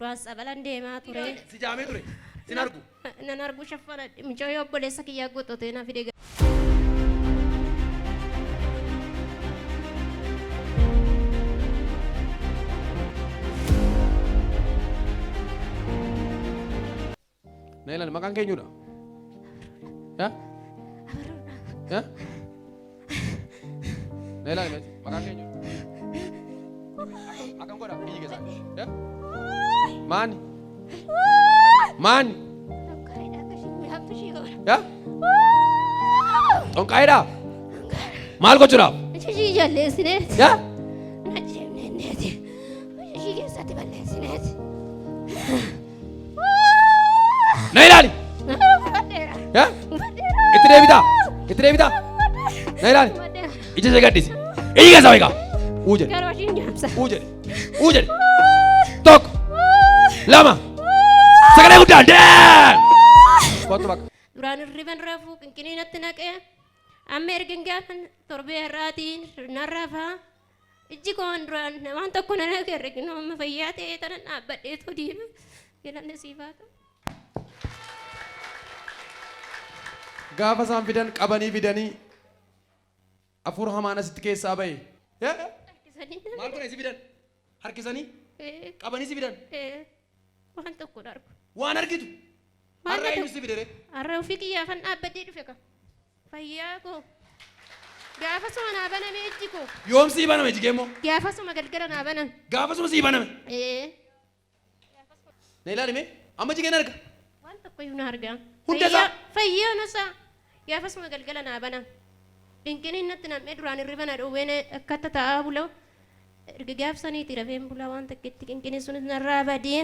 Duraan tsabalan deemaa ture. Si jaamee ture. Sin argu. Nan argu shaffanadhe. Mucayyoo obboleessa kiyyaa goxotee na fide. Na ilaali maqaan kee eenyudha? Yaa? Yaa? Na ilaali mee maqaan kee eenyudha? Akkam godha biyyi keessaa? Yaa? Maani? Maani? Yaa? Xonqaayidhaa? Maal gochuudhaaf? Ishii jalleessineeti. Yaa? Najjeemneenneeti. Ishii keessatti balleessineeti. Na ilaali. Yaa? Itti deebitaa? Itti deebitaa? Na ilaali. Ija ishee gaddisi. Iji keessa beekaa. Uu jedhe. Garuu ishiin jaamsa. Uu jedhe. Uu jedhe. Tokko. Lama. Sagalee guddaan deem. Kottu bakka. Duraan hirriban rafuu qinqinii natti naqee amma ergin gaafan torbee har'aatiin nan rafaa. Ijji koo duraan waan tokko nan agarre kunoo amma fayyaa ta'ee tanan dhaabbadheetu deema. Galanni siif haa ta'u. Gaafa isaan fidan qabanii fidanii hafuura hamaan asitti keessaa ba'e. Harkisanii na Maal godhan si fidan? Harkisanii fidan. qabanii si fidan. Waan tokko hin argu. Waan argitu. Waan Har'a eenyu tokko. si fidere? Har'a ofii kiyyaafan dhaabbadhee dhufe ka. Fayyaa koo. Gaafasuma naa baname ijji koo. Yoom sii baname iji kee immoo? Gaafasuma galgala naa baname. Gaafasuma sii baname. Ee. Na ilaali mee. Amma iji kee na arga. Waan tokko iyyuu na argaa. Hunda isaa? Fayyaan isaa. Gaafasuma galgala naa baname. Dinqiniin natti nam'ee duraan hirriba na dhowween akkata taa'aa bula. Erga gaafsaniiti rafeen bulaa waan takka itti qinqiniin sunis narraa badee.